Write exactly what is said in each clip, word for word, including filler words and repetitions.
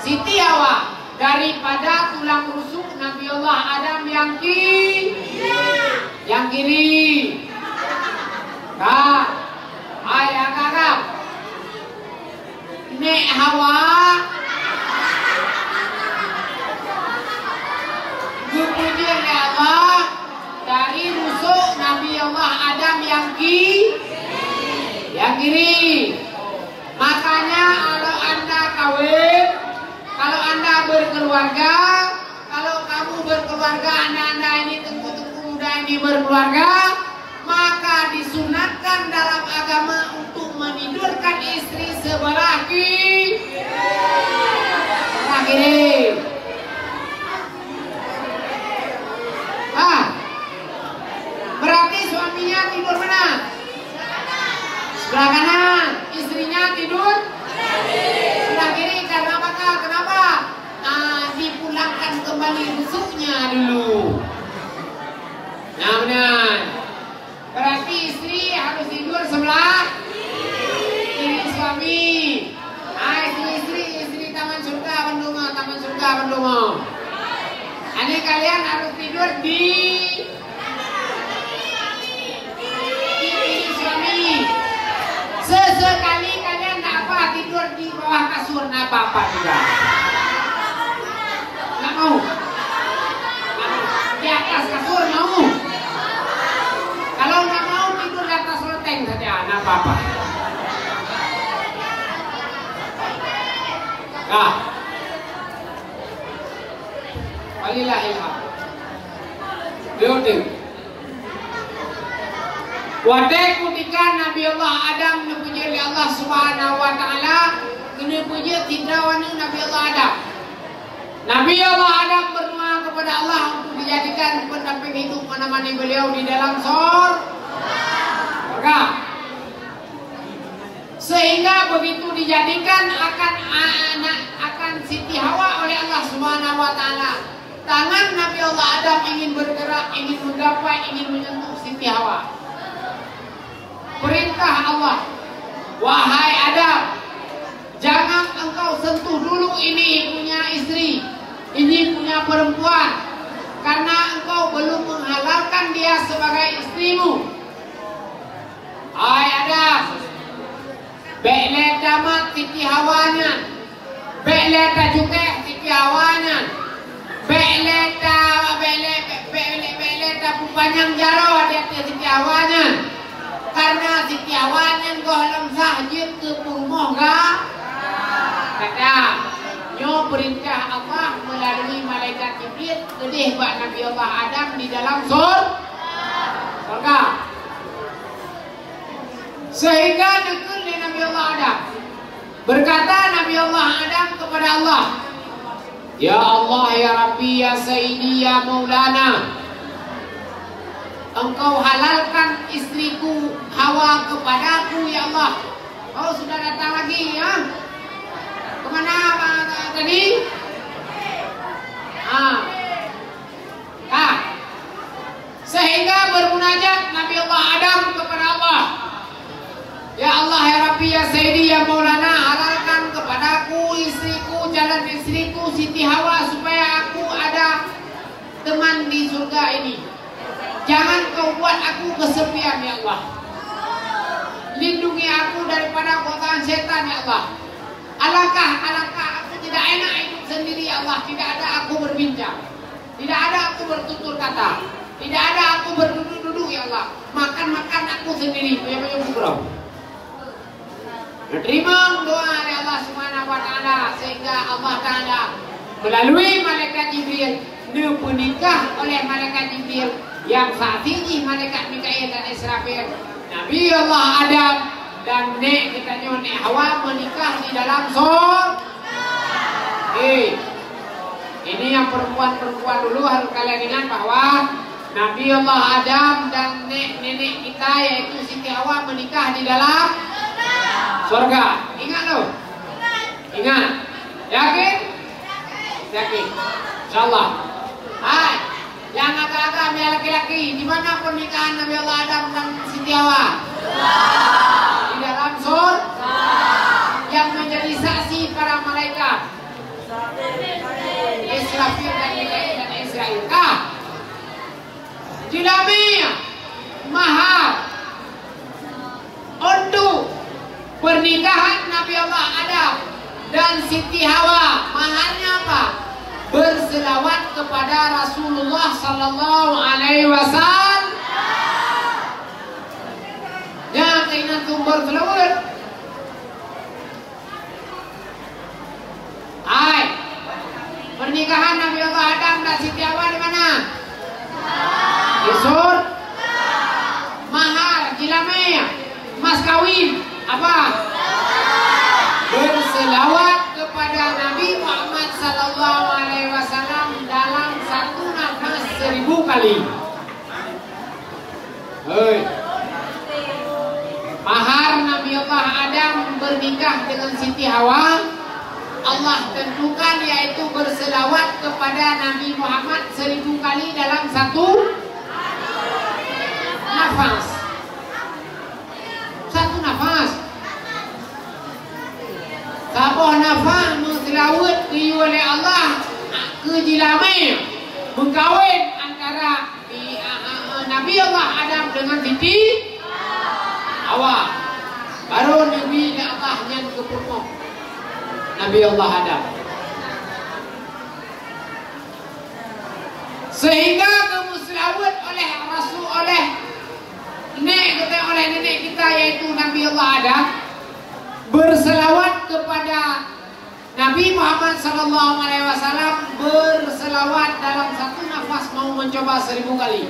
Siti Hawa daripada tulang rusuk Nabi Allah Adam nyang ki-, nyang kiri. Ka. Hai, agak-agak. Nék Hawa geupeujeuet lé Allah dari rusuk Nabi Allah Adam nyang ki-, nyang kiri. Makanya, kalau anda kawin, kalau anda berkeluarga, kalau kamu berkeluarga, anak anda ini, teungku-teungku muda ini berkeluarga, maka disunatkan dalam agama untuk menidurkan istri sebelah ki-, sebelah kiri. Ah, berarti suaminya tidur mana? Sebelah kanan, istrinya tidur sebelah kiri. Karena apa? Kenapa? Ah, dipulangkan kembali rusuknya dulu. Nah, benar. Berarti istri harus tidur sebelah kiri suami. Ah, istri-istri, istri taman surga bandum, taman surga bandum. Ini kalian harus tidur di Ini suami. Sesekali kalian nak apa tidur di bawah kasur, nak apa-apa juga. Nak mau? Di atas kasur mau? Kalau nak mau tidur di atas loteng saja, nak apa-apa. Nah. Walillahil hamd. Beutôi. Watée kutika Nabi Allah Adam neupeujeuet lé Allah Subhanahu wa Taala, keuneuk peujeuet sidroe aneuëk Nabi Allah Adam. Nabi Allah Adam berdoa kepada Allah untuk dijadikan pendamping hidup menemani beliau di dalam sor-, sorga. Sehingga begitu dijadikan akan anak, akan Siti Hawa oleh Allah Subhanahu wa Taala, tangan Nabi Allah Adam ingin bergerak, ingin menggapai, ingin menyentuh Siti Hawa. Perintah Allah, "Wahai Adam, jangan engkau sentuh dulu ini punya istri, ini punya perempuan, karena engkau belum menghalalkan dia sebagai istrimu." Hai Adam, bék lé tamat Siti Hawa nyan, bék lé tacukéh Siti Hawa nyan, bék lé ta-, bék lé, bék lé, bék lé tapeupanyang jaroe di ateueh Siti Hawa nyan. Karena Siti Hawa nyan gohlom sah jeuet keu peurumoh ga-, gata. Nyoe peurintah Allah meulalu malaikat Jibril keudeh bak Nabi Allah Adam di dalam sur-, surga. Sehingga deukeue lé Nabi Allah Adam. Berkata Nabi Allah Adam kepada Allah, "Ya Allah, ya Rabbi, ya Sayyidi, ya Maulana, Engkau halalkan istriku Hawa kepadaku, ya Allah." Oh, sudah datang lagi, ya. Kemana, ah, tadi? Ah. Nah, sehingga bermunajat Nabi Allah Adam kepada Allah, "Ya Allah, ya Rabbi, ya Sayyidi, ya Maulana, halalkan kepadaku istriku, calon istriku Siti Hawa, supaya aku ada teman di surga ini. Jangan kau buat aku kesepian, ya Allah. Lindungi aku daripada godaan setan, ya Allah. Alangkah, alangkah aku tidak enak hidup sendiri, ya Allah. Tidak ada aku berbincang. Tidak ada aku bertutur kata. Tidak ada aku berduduk-duduk, ya Allah. Makan-makan aku sendiri, punya-punya bugroe." Diterima doa oleh Allah Subhanahu wa Taala, sehingga Allah Taala melalui malaikat Jibril, neupeunikah oleh malaikat Jibril, nyang saksi jih malaikat Mikail dan Israfil, Nabi Allah Adam dan nék geutanyoe, nék Hawa, meunikah di dalam sor-, Eh, ini yang perempuan-perempuan dulu harus kalian ingat bahwa Nabi Allah Adam dan nek-, nenek kita, yaitu Siti Hawa, menikah di dalam surga. Ingat loh. Ingat. Yakin? Yakin. Insya Allah. Hai. Nyang agak-agak, nyang laki-laki, di mana pernikahan Nabi Allah Adam dan Siti Hawa? Di dalam sur-, yang menjadi saksi para malaikat. Pernikahan Nabi Allah Adam dan Siti Hawa, maharnya apa? Berselawat kepada Rasulullah sallallahu alaihi wasallam. Nyan keuh inan sumber selawat. Hai, pernikahan Nabi Allah Adam dan Siti Hawa di mana? Di sur-, mahar, jilamé, mas kawin, apa? Berselawat kepada Nabi Muhammad sallallahu alaihi wasallam dalam satu nafas seribu kali. Hei. Mahar Nabi Allah Adam bernikah dengan Siti Hawa, Allah tentukan, yaitu berselawat kepada Nabi Muhammad seribu kali dalam satu nafas. Satu nafas. Saboh nafah meuseulaweuet geuyue lé Allah keu jilamé, meukawen antara Nabi, a, a, a, Nabi Allah Adam deungon Siti Hawa. Baru Nabi Allah nyan geupeurumoh Nabi Allah Adam. Sehingga geumeuseulaweuet oleh Rasul, oleh nek geutanyoe, oleh nenek kita, yaitu Nabi Allah Adam, berselawat kepada Nabi Muhammad sallallahu alaihi wasallam, berselawat dalam satu nafas mau mencoba seribu kali.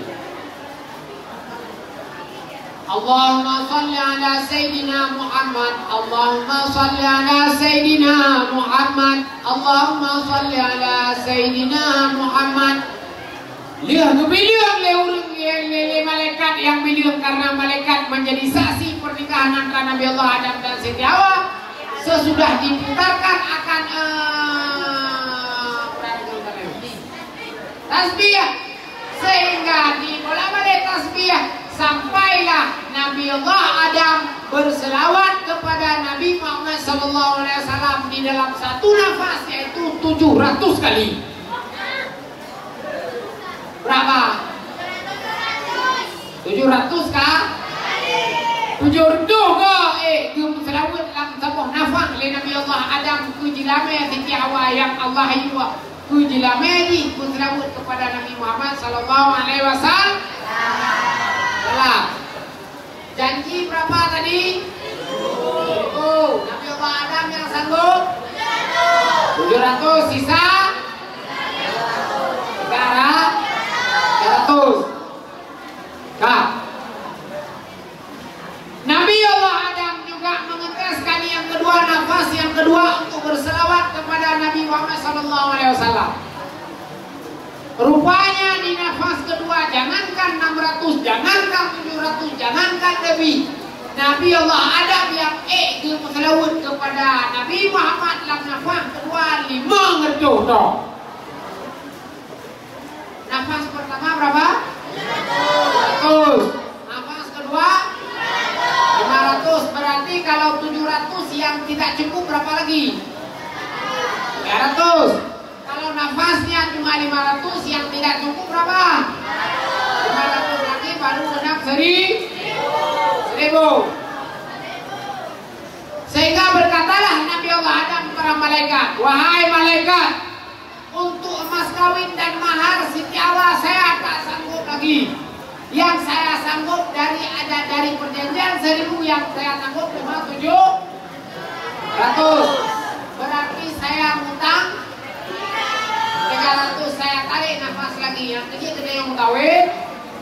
Allahumma shalli ala Sayyidina Muhammad, Allahumma shalli ala Sayyidina Muhammad, Allahumma shalli ala Sayyidina Muhammad. Lheueh geubileung lé ureueng, lé, lé, lé malaikat nyang bileung, karena malaikat menjadi saksi pernikahan antara Nabi Allah Adam dan Siti Hawa. Sesudah diputarkan akan, eh, tasbih, sehingga dibolak-balik tasbih, sampailah Nabi Allah Adam berselawat kepada Nabi Muhammad sallallahu alaihi wasallam di dalam satu nafas, yaitu tujuh ratus kali. Berapa? Tujuh ratus ka? Tujuh ratus ka? Eh, geuseulaweuet lam saboh nafah lé Nabi Allah Adam keu jilamé Siti Hawa nyang Allah yue keu jilamé jih, geuseulaweuet kepada Nabi Muhammad sallallahu alaihi wasallam. Salam. Janji berapa tadi? Oh, Nabi Allah Adam nyang sanggup? Tujuh ratus, sisa? Tiga ratus. Ka. Nabi Allah Adam juga mengetes kali yang kedua, nafas yang kedua untuk berselawat kepada Nabi Muhammad sallallahu alaihi wasallam. Rupanya di nafas kedua, jangankan enam ratus, jangankan tujuh ratus, jangankan lebih, Nabi Allah Adam nyang ék geupeuseulaweuet kepada Nabi Muhammad lam nafas kedua limong reutôh droe. Nafas pertama berapa? Seratus. Nafas kedua? Lima ratus. Berarti kalau tujuh ratus yang tidak cukup, berapa lagi? Tiga ratus. Kalau nafasnya cuma lima ratus, yang tidak cukup berapa? Lima ratus lagi, baru genap seri-, seribu. Sehingga berkatalah Nabi Allah Adam kepada malaikat, "Wahai malaikat, untuk emas kawin dan mahar Siti Hawa saya tak sanggup lagi. Yang saya sanggup dari, ada dari perjanjian seribu, yang saya sanggup cuma tujuh ratus. Berarti saya ngutang tiga ratus, saya tarik nafas lagi." Nyang keuh jih keuneuk meukawen,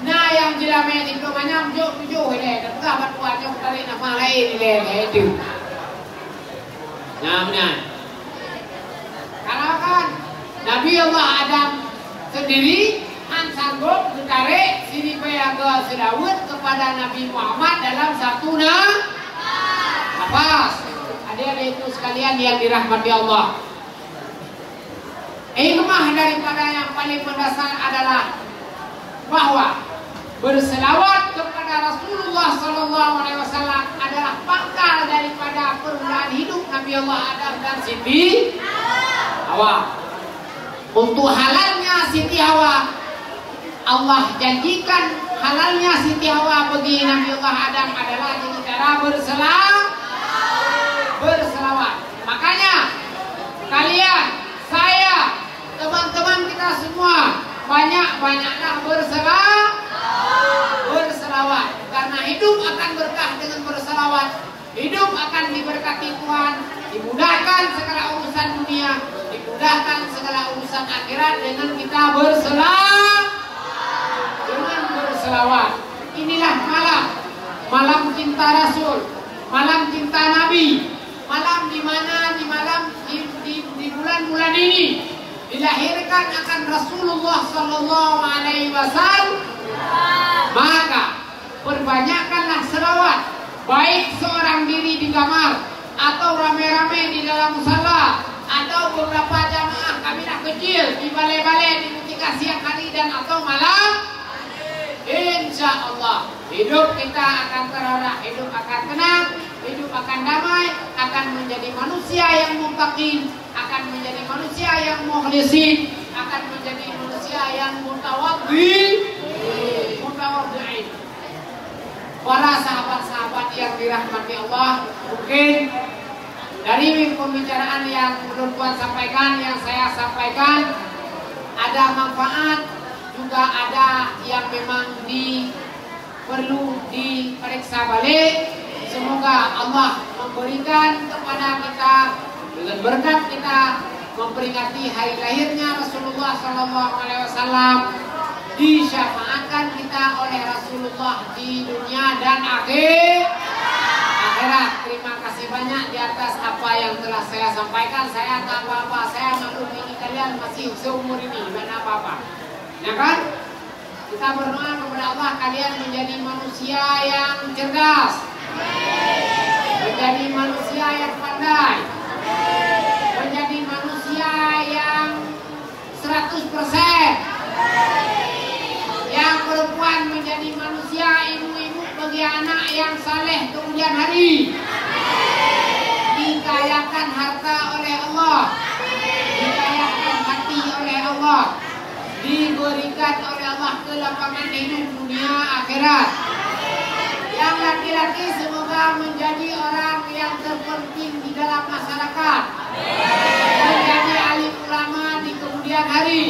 na nyang jilamé di keu manyam jok tujoh ilée, dan peugah bak tuan nyoe tarik nafas laén ilée, ilée itu. Nah, meunan. Karena kan Nabi Allah Adam sendiri han sanggup geutarek siribée agam seulaweuet kepada Nabi Muhammad dalam satu na-, nafas. Adik-adik itu sekalian yang dirahmati Allah. Hikmah daripada yang paling mendasar adalah bahwa berselawat kepada Rasulullah sallallahu alaihi wasallam adalah pangkal daripada permulaan hidup Nabi Allah Adam dan Siti Hawa. Untuk halalnya Siti Hawa, Allah janjikan halalnya Siti Hawa bagi Nabi Allah Adam adalah dengan cara berselawat. urusan akhirat dengan kita bersela-, dengan berselawat. Inilah malam, malam cinta Rasul, malam cinta Nabi, malam di mana di malam di, di, di bulan-bulan ini dilahirkan akan Rasulullah sallallahu alaihi wasallam. Maka perbanyakkanlah selawat, baik seorang diri di kamar, atau ramai-ramai di dalam musala, atau beberapa jamaah kabilah kecil di balai-balai di ketika siang hari dan atau malam. Insya Allah, hidup kita akan terarah, hidup akan tenang, hidup akan damai, akan menjadi manusia yang muttaqin, akan menjadi manusia yang mukhlisin, akan menjadi manusia yang mutawadhi, mutawadhi'in. Para sahabat-sahabat yang dirahmati Allah, mungkin dari pembicaraan yang ulôn tuan sampaikan, yang saya sampaikan, ada manfaat, juga ada yang memang di, perlu diperiksa balik. Semoga Allah memberikan kepada kita dengan berkat kita memperingati hari lahirnya Rasulullah sallallahu alaihi wasallam, disyafaatkan kita oleh Rasulullah di dunia dan akhir, akhirat. Terima kasih banyak di atas apa yang telah saya sampaikan. Saya tak apa-apa, saya maklum ini kalian masih seumur ini, bukan apa-apa. Ya kan? Kita berdoa kepada Allah, kalian menjadi manusia yang cerdas, menjadi manusia yang pandai, menjadi manusia yang seratus persen. Yang perempuan menjadi manusia, ibu-ibu bagi anak yang saleh kemudian hari. Dikayakan harta oleh Allah, dikayakan hati oleh Allah, diberikan oleh Allah kelapangan hidup dunia akhirat. Yang laki-laki semoga menjadi orang yang terpenting di dalam masyarakat, menjadi alim ulama di kemudian hari,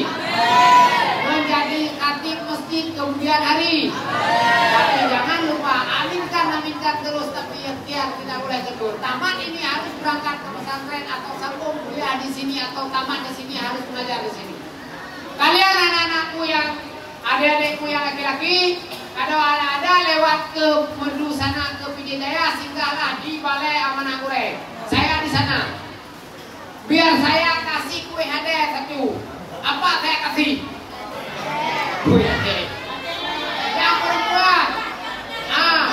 menjadi khatib masjid kemudian hari. Tapi jangan lupa, aminkan, aminkan terus, tapi ikhtiar tidak boleh kendor. Tamat ini harus berangkat ke pesantren atau sambung kuliah di sini atau tamat di sini, harus belajar di sini. Kalian anak-anakku yang, adik-adikku yang laki-laki, kalau ada, ada lewat ke Merdu sana, ke Pidie Jaya, singgahlah di Balai Amanah Gurée. Saya di sana. Biar saya kasih kue hadeh satu. Apa saya kasih? Kue hadeh. Yang perempuan, ah,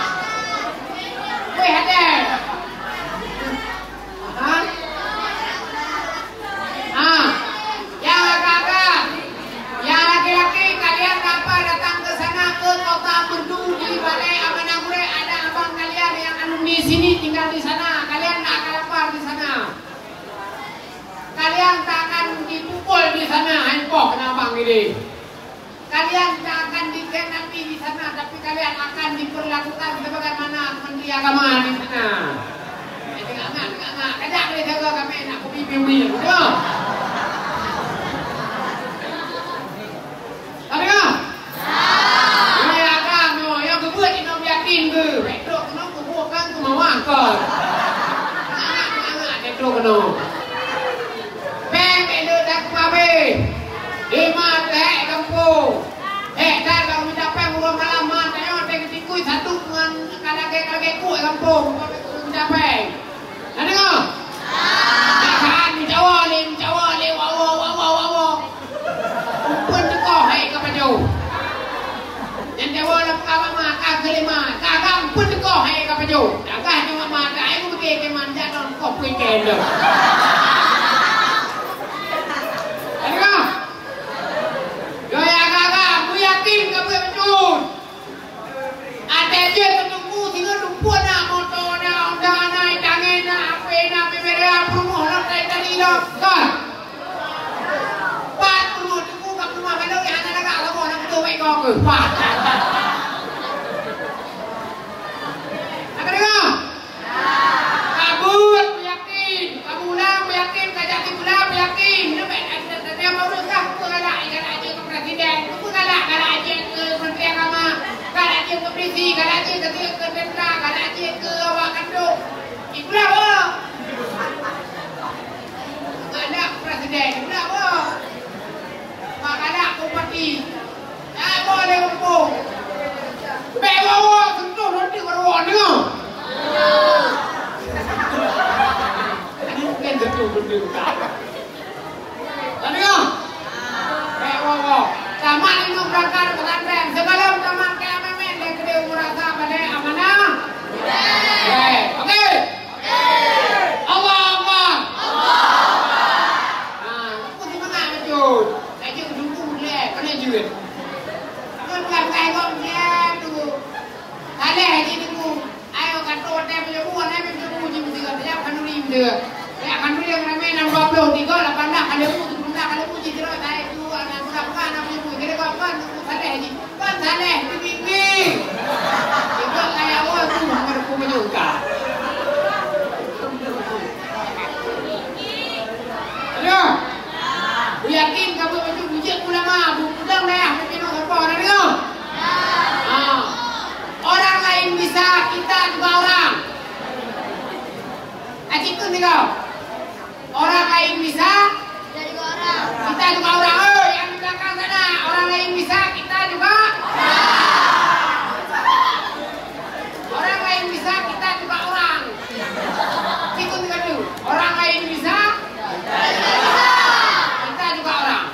kue hadeh. Ah. Ah. Yang agak-agak, yang laki-laki, kalian dapat datang ke sana, ke kota Merdu, di Balai Amanah Gurée, ada abang kalian yang alumni sini tinggal di sana. Kalian tak akan lapar di sana. Kalian tak akan dipukul di sana, hai poh kena abang ini. Kalian tak akan dikhianati di sana, tapi kalian akan diperlakukan sebagaimana Menteri Agama di sana. Eh, tengok ngak, tengok ngak. Kajak boleh jaga kami nak kubi piuli. Betul? Tapi kan? Nyoe agam nyoe, nyang keubeut inong yakin keu. Bèk trok keunoe kubu kan keumawa kon. Anak-anak, bèk trok keunoe. Péng bèk le that keumabe. Lima teuhèk gampông. Hék that bak mita péng uroe malam, ma tanyoe teuh geutikui satu ngon ka lagèe-lagèe kuk gampông. Mita péng. Na deungö? Ka that meucawa lé, meucawa lé, wawo, wawo, wawo. Umpeuen teukoh hai ka pajoh. Nyan cawa lam ka mak ma, ka keu lé ma, ka gam umpeuen teukoh hai ka pajoh. Dagah nyoe mak ma, ka ai meubeuke keu ma, jak lom koh pui kèe lom. Na deungö? Gaya gaga, meuyakin ka beutôi. Até jeuet keu teungku singoh lumpur na, moto na, Honda na, itangen na, ape na, bebera, peurumoh lom, tai tadi lom. Kon. Pat peurumoh teungku ka peurumoh baloi, hana lagak saboh na beutôi wai goe keuh. Pat. Apa dengar? Ka buet peuyakin, ka mula peuyakin, ka jadi mula peuyakin. Nyoe bèk, ada, ada, ada yang baru kah, peue galak, galak jeuet keu presiden, peue galak, galak jeuet keu menteri agama, galak jeuet keu polisi, galak jeuet keu, keu tentara, galak jeuet keu awak kandong. Ipula apa? Galak presiden, ipula apa? Tadi ya? Baik, wow, wow. Tamat ilmu berangkat pesantren. Sebelum tamat K M M N, dia kena merasa pada amanah. Baik, okey. Allahu Akbar. Allahu Akbar. Ha, aku semangat betul. Saya cakap dulu boleh, kena jujur. Aku bukan, bukan, bukan, bukan, dulu. Saleh Haji Teungku. Ayo, kata watèe peuleumah, watèe peuleumah ji beutôi. Tajak khanduri beutôi. Tajak khanduri nyang ramè nam dua ploh, tiga lapan dah kaleumah, tujoh dah kaleumah ji keudroe. Tahe dua, anak budak bukan, anak peuleumah. Kira kau kan, Teungku Saleh Haji. Kan Saleh, bimbing. Tiga kaya awal tu, hana ku meunyeungka. Ayo. Yakin kamu betul bujik ulama, bu-, udang dayah, pimpinan apa, na deungoe? Ha. Orang lain bisa, kita juga orang. Aci pun deungoe. Orang lain bisa, kita juga orang. Oi, yang di belakang sana, orang lain bisa, kita juga orang. Orang lain bisa, kita juga orang. Cikgu tiga tu. Orang lain bisa, kita juga orang.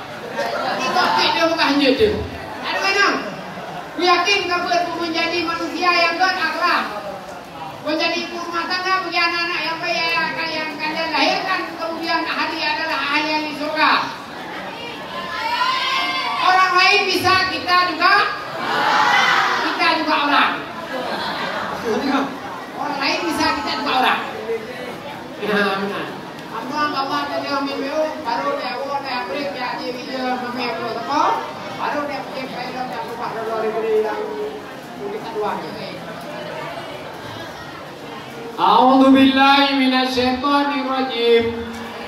Kita tidak bukan hanya tu. Ada mana? Ku yakin kamu menjadi manusia yang berakhlak. Menjadi ibu rumah tangga bagi anak-anak yang baik, yang akan, yang akan dilahirkan kemudian hari adalah ahli-ahli surga. Orang lain bisa, kita juga, kita juga orang. Orang lain bisa, kita juga orang. Ya, benar. Amun Allah tadi ambil baru dia awak dia break dia aja dia mami apa apa. Baru dia pergi ke dalam dia buka dulu di beri yang kita dua aja. أعوذ بالله من الشيطان الرجيم.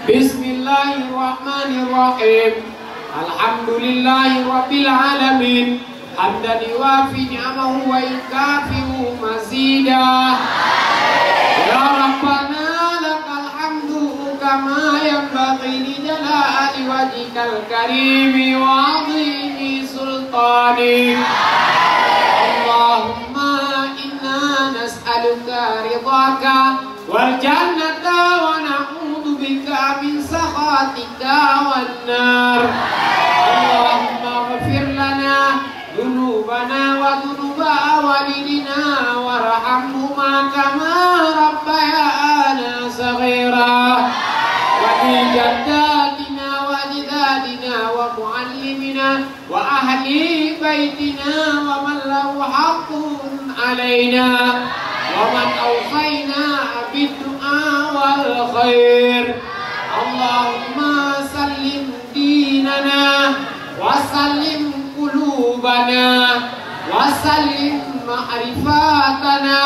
بسم الله الرحمن الرحيم. الحمد لله رب العالمين. حمدا يوافي نعمه ويكافئ مزيده. يا ربنا لك الحمد كما ينبغي لجلال وجهك الكريم وعظيم سلطانك. اللهم إنا نسألك رضاك والجنة ونعوذ بك من سخطك والنار. اللهم اغفر لنا ذنوبنا وذنوب والدينا وارحمهما كما ربيانا صغيرا. ولجداتنا وأجدادنا ومعلمنا وأهل بيتنا ومن له حق علينا ومن أوصينا بالدعاء والخير. اللهم سلم ديننا وسلم قلوبنا وسلم معرفتنا.